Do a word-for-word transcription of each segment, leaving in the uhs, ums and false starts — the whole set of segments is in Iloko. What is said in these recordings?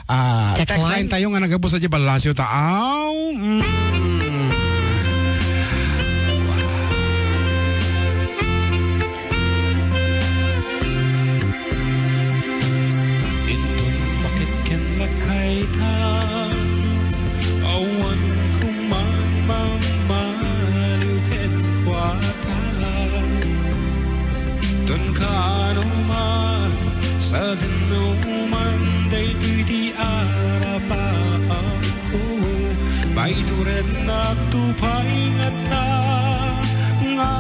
Ah, text line tayo nga nagabus sa Balasio Taaw. Mm. Inton bakit ken lakayta, awan ko man mamaliw ken kuata. Ton kaano man, sadino man daytoy ti arapaak. Baituren na tupay ngata, nga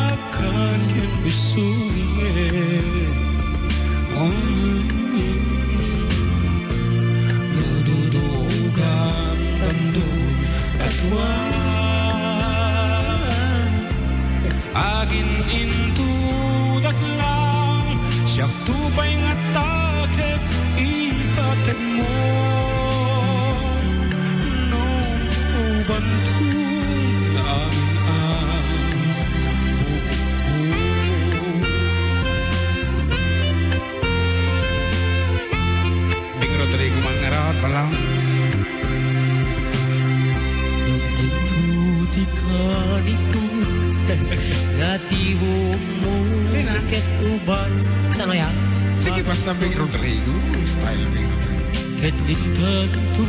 agkan ken bisungen. Madudugan dandun a tua. Agin-intudak lang, siak to pay ngata ket ipatekmo. No ubanton amin a buokko. Bing Rodrigo man ngarud, bala. Dagitoy ti kanito nga ti buokmo ket uban. Saan kaya? Sige, basta Bing Rodrigo. Style Bing Rodrigo. Ket intanto,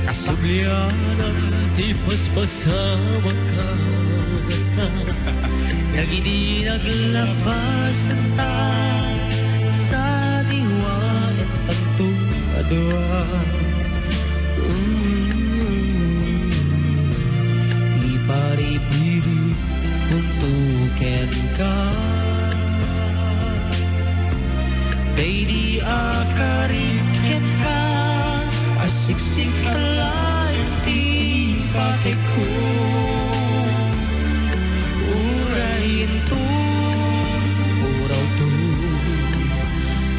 kasablianan ti paspasamak kadaka. Dagiti naglabasanta, sadiwaentanto a dua. Mm, iparipiripkonto kenka. Daydi a karik kenka, a siksik a laeng ti patekko. Uray inton purawton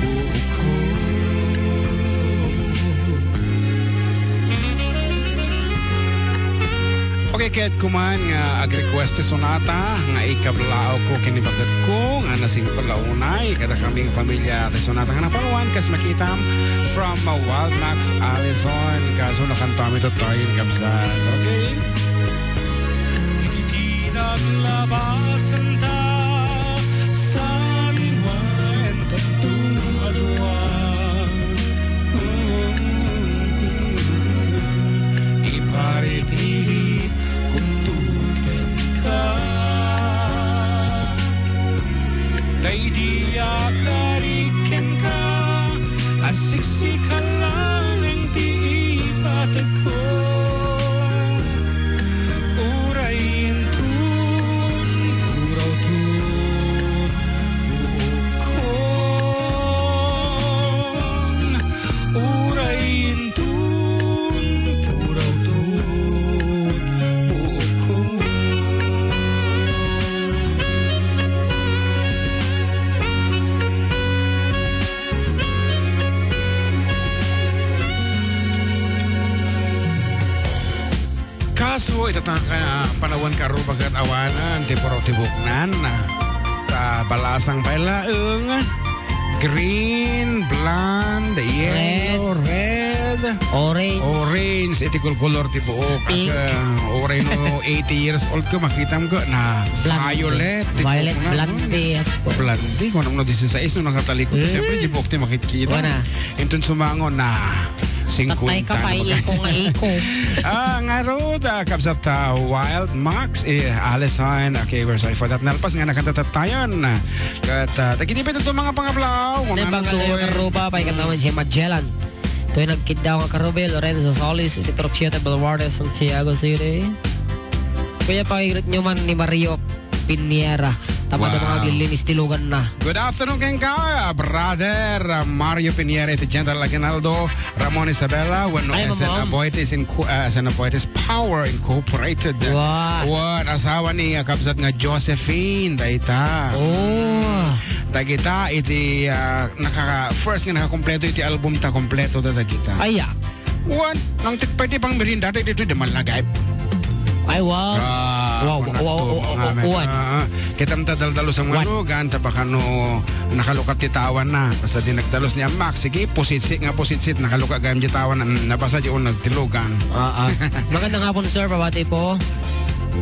buokko. Okay, ket kuman nga ag-request ti sonata nga ikablaawko ken ni baketko nga nasingpet la unay kadakami nga pamilya ti sonata nga napanuan kas makitam from, uh, Wild Max Allison. Kaso nakanto amin totoyen, kabsat. Okay? Iti naglabasenta, saliwaentanto a dua. Iparipiripkonto kenka. Daydi a karik kenka, a siksik a laeng ti ipatekko. Uray inton purawton buokkon. Uray inton purawton buokkon. Kaso, ita ta nga panawen nga ruba ket awanen ti puro ti buknan. Ta balasang pay laeng. Green, blonde, yellow, red, orange. Orange, iti kolkolor ti buok. Pink. Ag, uh, oray no eighty years old ka, makitam ka na violet ti buok na. Violet, blonde. Blonde, kung ano, disisais no nakatalikod. Eh? Siyempre, di buok ti makitkita. Wana. Inton sumango na. Singkwenta ka pa, na iko nga iko. Ah, ngarud, ah, kabsat, ah, Wild Max, eh, Alison. Okay, we're sorry for that. Nalpas nga nakanta tattayon. Ket, ah, dagiti pay dagiti mga pangablaw, Ito yung mga kaluyo karuba, pay kataman si Magellan. Ito yung nagkiddaw nga karuba, Lorenzo Solis, iti Purok siete Baluarte, Santiago City. Kuya, pakigrit nyo man ni Mario Piniera. Tapno mga aglilinis ti luganna. Good afternoon kenka, brother, uh, Mario Piniera, iti General Aguinaldo, Ramon Isabela, wenno S N Aboitiz Inco-, uh, S N Aboitiz Power Incorporated. Wow. Wen asawa ni, uh, kabsat nga Josephine, dayta. Oh. Dagita iti, uh, naka-, first nga nakakompleto iti album ta, kompleto da dagita. Aya. Wen, nang tikpay ti pangmerienda, daytoy di malagip. Ay, wow. Ah, Wow, Ako na wow, to, wow, mga wow, men. Wow. Ah, ah. Kita ta daldalos ang What? Malugan, ta baka no nakalukat ti tawanna. Basta di nagdalos ni Amak, sige, pusitsit nga pusitsit, nakalukat gayam di tawanna, mm, nabasa di unag ti lugan. Ah, ah. Magandang hapon, sir. Pabati po.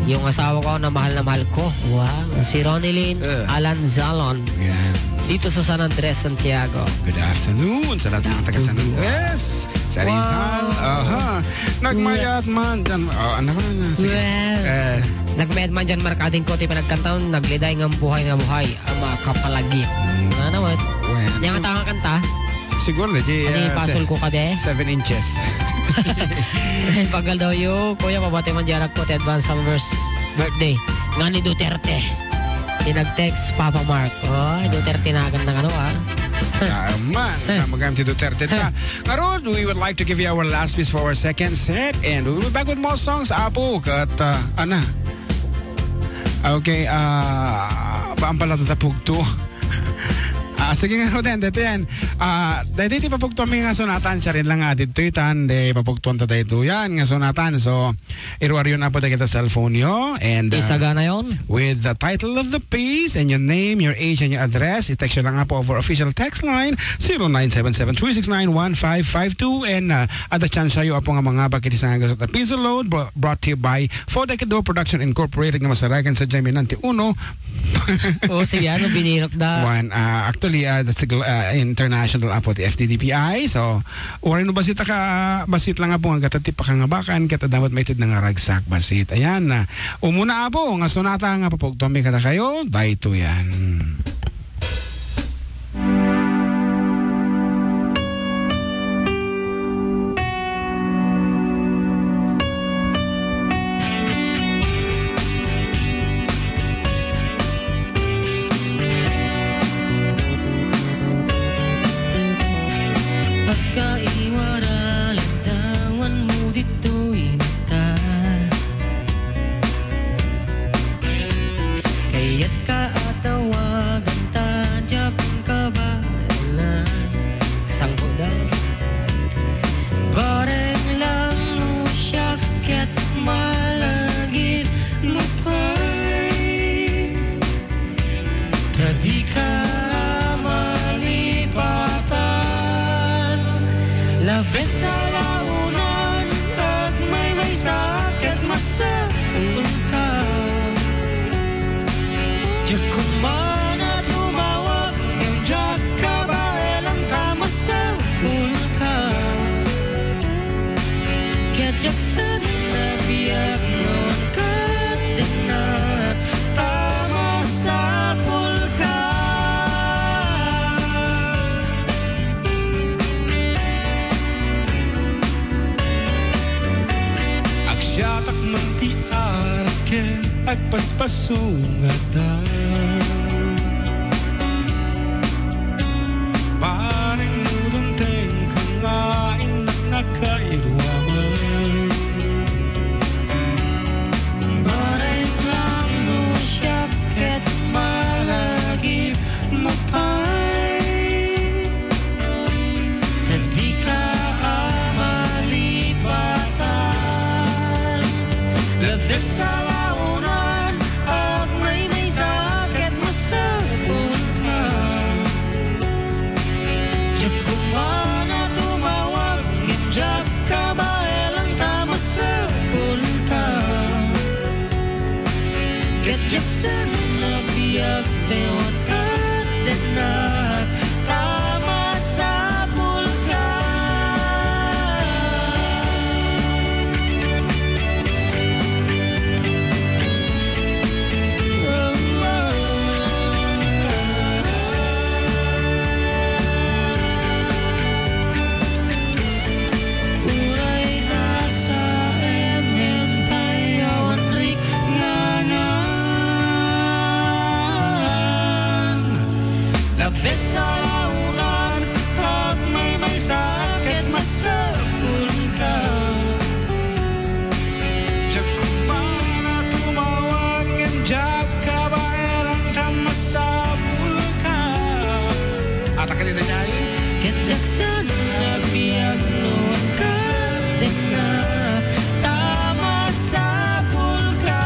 Yung asawa ko na mahal na mahal ko. Wow. Si Ronilyn Eh. Alan Zalon. Yan. Dito sa San Andres, Santiago. Good afternoon sa lahat ng mga taga San Andres, sa Rizal. Wow. Aha. Nagmayat man dyan. Oh, ano ko na, sige. Well, Eh. Nagmayat man dyan, markading ko, ti panagkantaon, nagliday nga buhay nga buhay, ang mga kapalagip. Hmm. Ano naman? Well, Yang atang kanta? Siguro na, di, Ano yung ah, pasol se-, ko ka, de? Seven inches. Pagkaldaw yo, kuya, pabati man dyan ako, ti advance happy birthday. Nga ni Duterte. Tinag-text, Papa Mark. Oh, Duterte na agad ng ano, ah. Ah, man, ah, magam si Duterte ta. Ngarud, we would like to give you our last piece for our second set, and we will be back with more songs, Apo, kat, ah, ana. Okay, ah, baan pala tatapugto? Ah, sige nga, Roden, dito yan. Ah, dito ti papugto mi nga sunatan, siya rin lang nga, dito itan, de, papugtuan ta dito yan, nga sunatan. So, Iruar yun na po tayo sa cellphone nyo. And, uh, Isagana yon. With the title of the piece and your name, your age, and your address, i-text nyo lang po over official text line, zero nine seven seven three six nine one five five two. And, uh, ada chance yo apo nga mga bakit isang agasot episode load, bro-, brought to you by Four Decade Door Production Incorporated nga masarakan sa Jaminan ti Uno. Oh, sige, ano, binirok da? One, uh, actually, uh, that's a gl-, uh, international apo ti F D D P I. So, Uray no basita ka, basit lang nga po nga gata ti pakangabakan, ket adda met maited nga ragsak, basit. Ayan, ah, umuna, Apo, nga sunata nga papugtuanmi kadakayo, daytoy yan. Pagkaiwara, lagdawanmo ditoy datar. Kayatka a tawagan ta diak kabaelan. Sangko daw. Bareng lang no siak ket malagip mo pay. Ta dika malipatan. Labes a launan, agmaymaysa ket masaulka. Diak koma a tumawag ngem diak kabaelan ta masaulka. Ket diak saan a biag no agkaddenak ta masapulka. Agsiatak man ti arak ken agpaspasungata. Bareng no dumtengka nga innak nga kairuaman. Bareng lang no siak ket malagip mo pay. Ta dika a malipatan. Labes a launan, agmaymaysa ket masapulka. Diak koma a tumawag ngem diak kabaelan ta masapulka. Ket diak saan a biag no agkaddenak ta masapulka. Uray ta saem ngem ta awan riknana. Labes a launan, agmaymaysa ket masapulka. Diak koma a tumawag ngem diak kabaelan ta masapulka. Ata ka dita, Jai? Ket diak saan a biag no agkaddenak ta masapulka.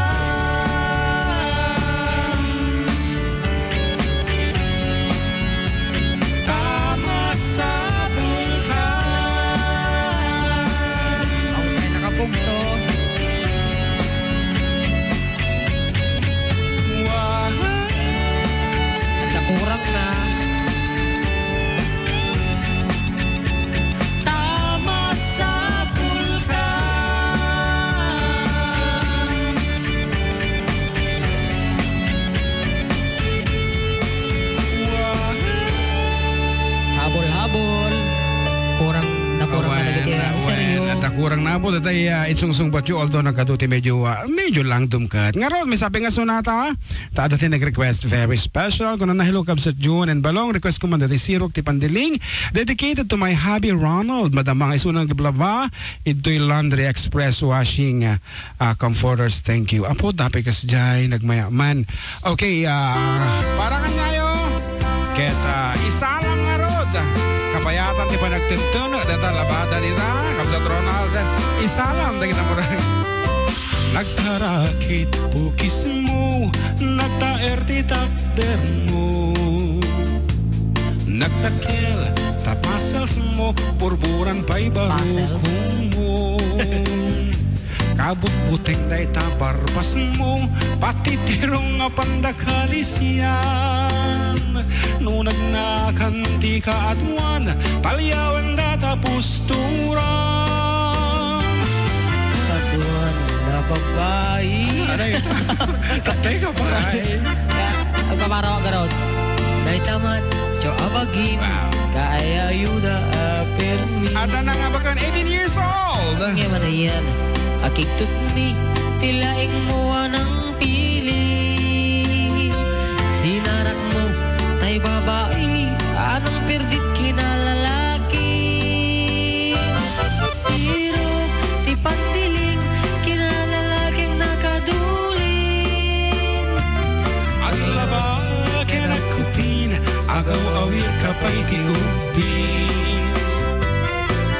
Nakurang na po, datay, ah, insungsungbatyo, although nagkadu ti medyo, ah, medyo langdum ket. Ngarud, may sabi nga sonata, ta adda ti nag-request, very special. Kunana, "Hello, Kabsat June and Balong. Request ko man dati Sirok ti Pandiling. Dedicated to my hubby, Ronald. Madama nga isuna nga lablaba, idtoy Laundry Express Washing, ah, ah, Comforters. Thank you." Apo, dapay kas jay, nagmayaman. Okay, ah, para kanyayo, ket, ah, isalang ngarud. Kabayatan ti panagtenteno, data labada dita, Kabsat Ronald. Isalang, dagita murag. Nagtarakit bukismo, nagtaer ti takdermo. Nagdakkel ta puzzlesmo, purpuran pay barukongmo. Kabutbuteng dayta barbasmo, pati tirong a pandakalisyan. No nagnakan ti kaaduan, paliawen data pusturan. Kaaduan a babai. Aray, katay ka pa. Ay. Ka-, agpaparawa garod. Dayta matcho a bagim, Wow. Kaayayo da a permi. Adda na nga baken eighteen years old. Nga manayan, akigtutmi, ti laingmo a nangpili. Sinarakmo, tay babai, a nangpirdit kinalalaki. Sirok ti pandiling, kinalalaking nakadulin. Aglaba ken agkupin, agaw-awir ka pay ti ubbing.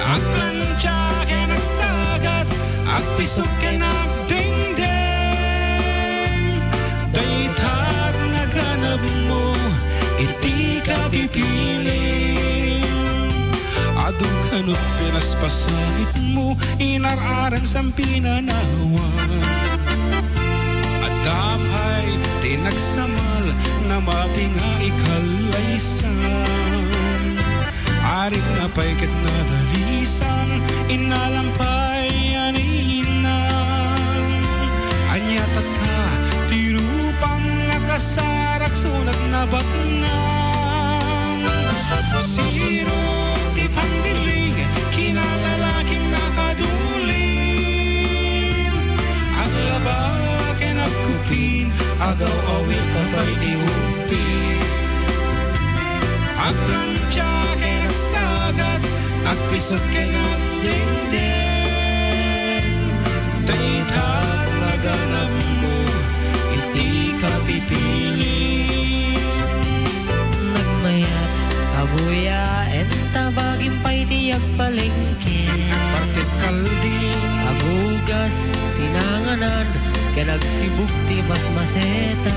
Agplancha ken agsagat, agpisok ken agdengdeng. Dayta naganabmo iti kapipilim. Adu kanut pinaspasangitmo, inar-arem san pinanawan. Adda pay ti nagsamal, namati nga ikallaysan. Aring napay ket nadalisan, innalam pay a ninang. Ania tatta ti rupam, nakasarak, sunat nabaknang. Sirok ti pandiling, kinalalaking nakadulin. Aglaba ken agkupin, agaw-awir ka pay ti ubbing. Agplancha ken agsagat, agpisok ken agdengdeng. Dayta naganabmo iti kapipilim. Nagmayat a buya, enta bagim pay ti agpalengke. Agpartek kalding. Agugas ti nanganan, ken agsibug ti masmasetas.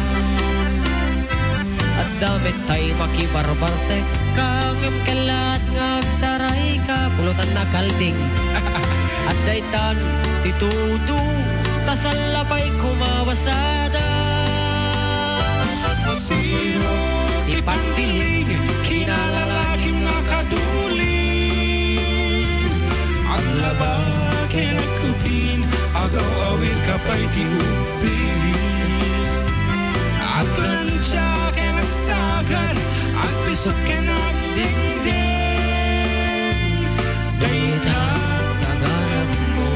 Adda met tay makibarbartek ka, ngem kellaat nga agtarayka, pulutanna kalding. Adda itan ti tudo, ta salla pay kumawasada. Sirok ti pandiling, kinalalaking nakadulin. Aglaba ken agkupin, agaw-awir ka pay ti ubbing. Agplancha ken agsagat, agpisok ken agdengdeng. Dayta naganabmo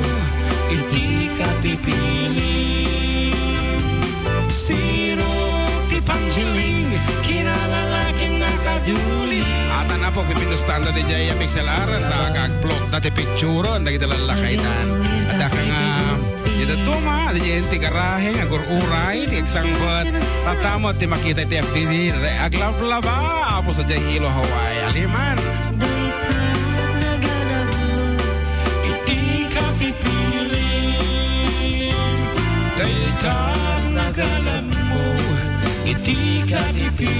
iti kapipilim. Sirok ti pandiling, kinalalaking nakadulin. Atan, apo, pipinustan da di jay a pixel art, ta agagplot da ti picturon dagiti lallakaydan. Adda ka nga Dita tuma, diay ti garahe nga agur-uray ti agsangpet. Tatta met ti makita iti F T V, aglablaba, apo, sadiay Hilo, Hawaii. Aliman. Dayta naganabmo iti kapipilim. Dayta naganabmo iti kapipilim.